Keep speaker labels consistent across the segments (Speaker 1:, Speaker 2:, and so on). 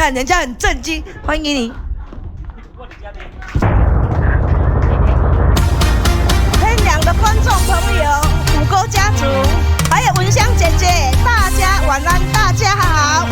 Speaker 1: 看，人家很震驚，歡迎你。天良的觀眾朋友，五哥家族，還有文香姐姐，大家晚安，大家好。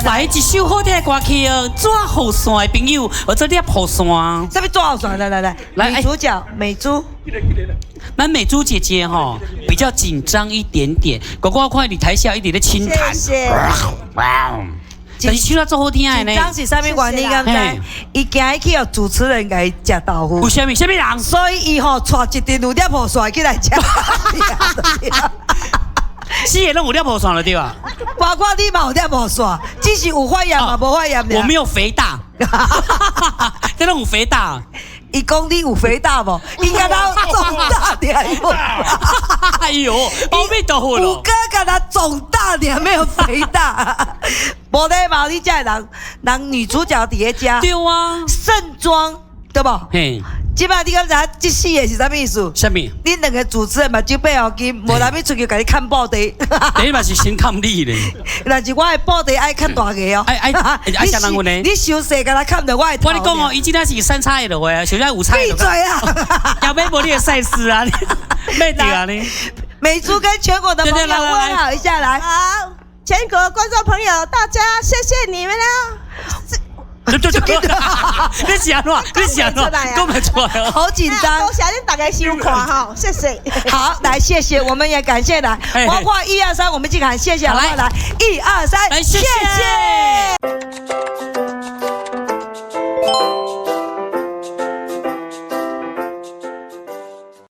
Speaker 2: 來一首好聽的歌曲哦，紙雨傘的朋友，或者捏雨傘。
Speaker 1: 啥物紙雨傘？來來來，女主角美珠。
Speaker 2: 咱美珠姐姐吼比較緊張一點點，哥哥我看你台下一直咧輕彈。
Speaker 1: 謝謝。
Speaker 2: 但是唱得足好聽的呢。
Speaker 1: 緊張是啥物原因？敢知？伊驚去予主持人共伊食豆腐。
Speaker 2: 有啥物？啥物人？
Speaker 1: 所以伊吼帶一陣有捏雨傘起來食。
Speaker 2: 四個攏有捏雨傘了對吧？
Speaker 1: 包括你嘛有捏雨傘，只是有發炎嘛，無發炎。
Speaker 2: 我沒有肥大，這攏有肥大。
Speaker 3: 伊講你有肥大無？伊敢若腫大點有？
Speaker 2: 哎呦，阿彌陀佛
Speaker 3: 五哥敢若腫大點，沒有肥大。無禮貌，你這人，人女主角佇咧遮。
Speaker 2: 對啊。
Speaker 3: 盛裝，對無？
Speaker 2: 嘿。
Speaker 3: 這擺你敢知影這四個是啥物意思？
Speaker 2: 啥物？
Speaker 3: 恁兩個主持人目睭閉予緊，無人欲出去共你崁布袋。
Speaker 2: 第一嘛是先崁你咧。
Speaker 3: 但是我的布袋愛較大个哦。
Speaker 2: 愛愛愛啥人呢？
Speaker 3: 你傷細，共他崁著我的頭。
Speaker 2: 我跟你講哦，伊這個是三叉的落啊，小只五叉。
Speaker 3: 閉嘴啊！
Speaker 2: 後尾無你的賽事啊，咩對啊你？
Speaker 3: 美珠跟全國的朋友問好一下來。
Speaker 1: 好，全國觀眾朋友，大家謝謝你們啦。
Speaker 2: 你是按怎？你是按怎？講袂出來哦。
Speaker 3: 好緊張。
Speaker 1: 多謝恁大家收看哈，謝謝。
Speaker 3: 好，來謝謝，我們也感謝來。包括一二三，我們進喊謝謝，好來，一二三，
Speaker 2: 來謝謝。